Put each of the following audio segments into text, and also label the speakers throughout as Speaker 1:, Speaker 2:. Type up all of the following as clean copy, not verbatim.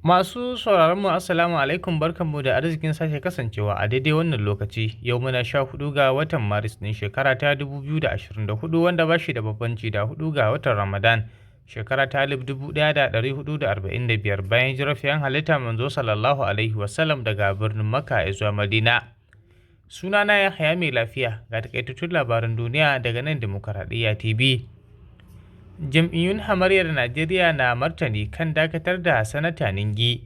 Speaker 1: Masu sauraron mu, assalamu alaikum, barkanmu da arzikin sake kasancewa a daidai wannan lokaci. Yau muna 14 ga watan Maris ɗin shekara ta 2024, wanda ba shi da bambanci da 4 ga watan Ramadan shekara ta 1445 bayan hijirar fiyayyen halitta Manzo Sallallahu Alaihi Wasallam daga birnin Makka zuwa Madina. Sunana Yahaya Mai Lafiya, ga takaitattun labaran duniya daga nan Dimokuraɗiyya TV. Jam'iyyun hamayyar Najeriya na martani kan dakatar da Sanata Ningi.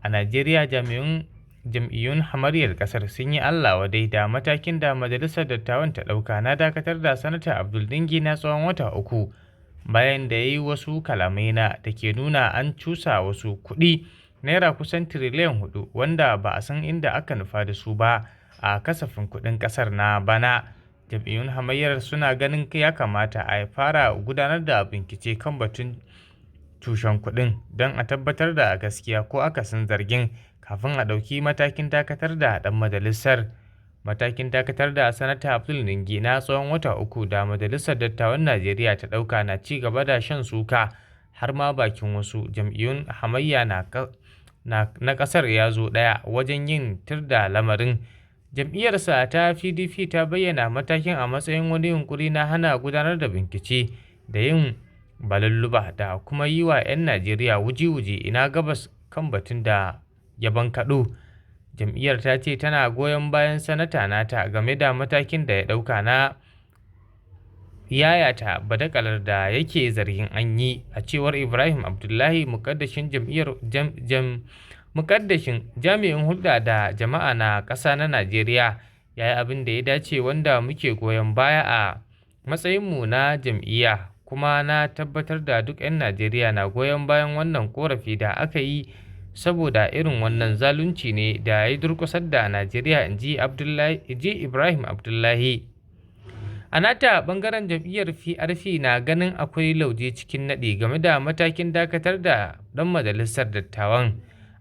Speaker 1: A Najeriya, jam'iyyun hamayyar ƙasar sun yi Allah wadai da matakin da Majalisar Dattawan ta ɗauka na dakatar da Sanata Abdul Ningi na tsawon wata 3 bayan da ya yi wasu kalamai na da ke nuna an cusa wasu kuɗi naira kusan tiriliyan 4 wanda ba a san inda aka nufa da su ba a kasafin kuɗin ƙasar na bana. Jam'iyyun hamayyar suna ganin ya kamata a fara gudanar da bincike kan batun tushen kuɗin don a tabbatar da gaskiya ko akasin zargin kafin a ɗauki matakin dakatar da ɗan majalisar. Matakin dakatar da Sanata Abdul Ningi na tsawon wata 3 da Majalisar Dattawan Najeriya ta ɗauka na ci gaba da shan suka, har ma bakin wasu jam'iyyun hamayya na ƙasar ya zo ɗaya wajen yin tir da lamarin. Jam'iyyarsa ta PDP ta bayyana matakin a matsayin wani yunƙuri na hana gudanar da bincike da yin balulluba da kuma yi wa 'yan Najeriya wuji-wuji ina gabas kan batun da ya bankaɗo. Jam'iyyar ta ce tana goyon bayan sanata nata game da matakin da ya ɗauka na yayata badakalar da yake zargin an yi. A cewar Ibrahim Abdullahi, muƙaddashin jami'in hulɗa da jama'a na ƙasa na Najeriya, ya yi abin da ya dace wanda muke goyon baya a matsayinmu na jam'iyya, kuma na tabbatar da duk 'yan Najeriya na goyon bayan wannan ƙorafi da aka yi saboda irin wannan zalunci ne da ya durƙusar da Najeriya, in ji Ibrahim Abdullahi. A nata ɓangaren, jam'iyyar PRP na ganin akwai lauje cikin naɗi game da matakin dakatar da ɗan majalisar dattawan.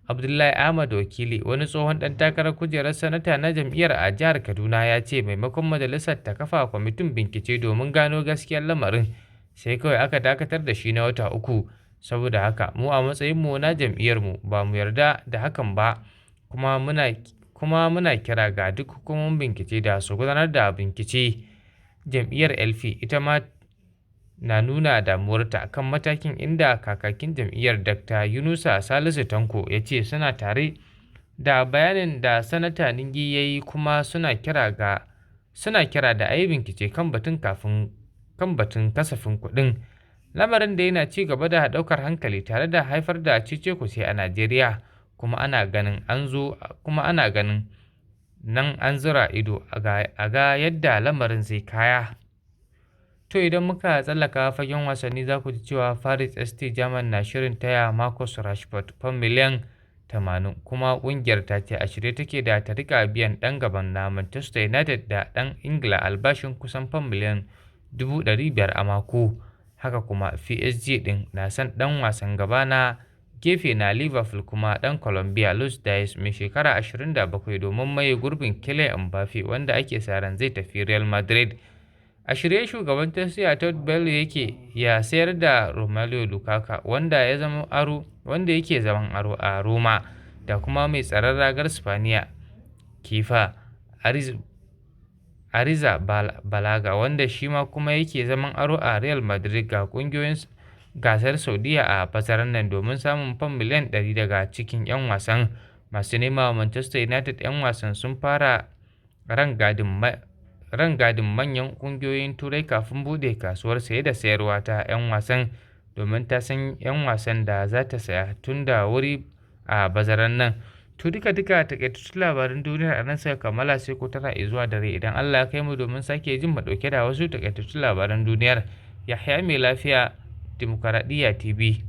Speaker 1: Abdullahi Ahmad Wakili, wani tsohon ɗan takarar kujerar sanata na jam'iyyar a jihar Kaduna, ya ce maimakon majalisar ta kafa kwamitin bincike domin gano gaskiyar lamarin, sai kawai aka dakatar da shi na wata 3. Saboda haka mu a matsayinmu na jam'iyyarmu ba mu yarda da hakan ba, kuma muna kira ga duk hukumomin bincike da su gudanar da bincike. Jam'iyyar LP ita ma na nuna damuwarta kan matakin, inda kakakin jam'iyyar, Dr. Yunusa Salisu Tanko, ya ce suna tare da bayanin da Sanata Ningi ya yi kuma suna kira da a yi bincike kan batun kasafin kuɗin. Lamarin dai yana ci gaba da ɗaukar hankali tare da haifar da cece-kuce a Najeriya, kuma ana ganin nan an zura ido a ga yadda lamarin zai kaya. To idan muka tsallaka fagen wasanni, za ku ji cewa Paris St-Germain na shirin taya Marcus Rashford fam miliyan 80, kuma ƙungiyar ta ce a shirye take da ta riƙa biyan ɗan gaban na Manchester United da ɗan Ingila albashin kusan fam miliyan 500,000 a mako. Haka kuma PSG ɗin na son ɗan wasan gaba na gefe na Liverpool kuma ɗan Colombia Luis Diaz mai shekara 27 domin maye gurbin Kylian Mbappe wanda ake sa ran zai tafi Real Madrid. A shirye shugaban Chelsea Todd Boehly yake ya sayar da Romelu Lukaku wanda yake zaman aro a Roma da kuma mai tsaron ragar Spaniya Kepa Arrizabalaga wanda shi ma kuma yake zaman aro a Real Madrid ga ƙungiyoyin gasar Saudiyya a bazarar nan domin samun fam miliyan 100 daga cikin 'yan wasan. Masu nema wa Manchester United 'yan wasan sun fara rangadin manyan ƙungiyoyin Turai kafin buɗe kasuwar saye da sayarwa ta 'yan wasan domin ta san 'yan wasan da za ta saya tun da wuri a bazarar nan. To duka-duka takaitattun labaran duniyar a nan suka kammala, sai ku tara zuwa dare idan Allah ya kai mu domin sake jin mu ɗauke da wasu takaitattun labaran duniyar. Yahaya Mai Lafiya, Dimokuraɗiyya TV.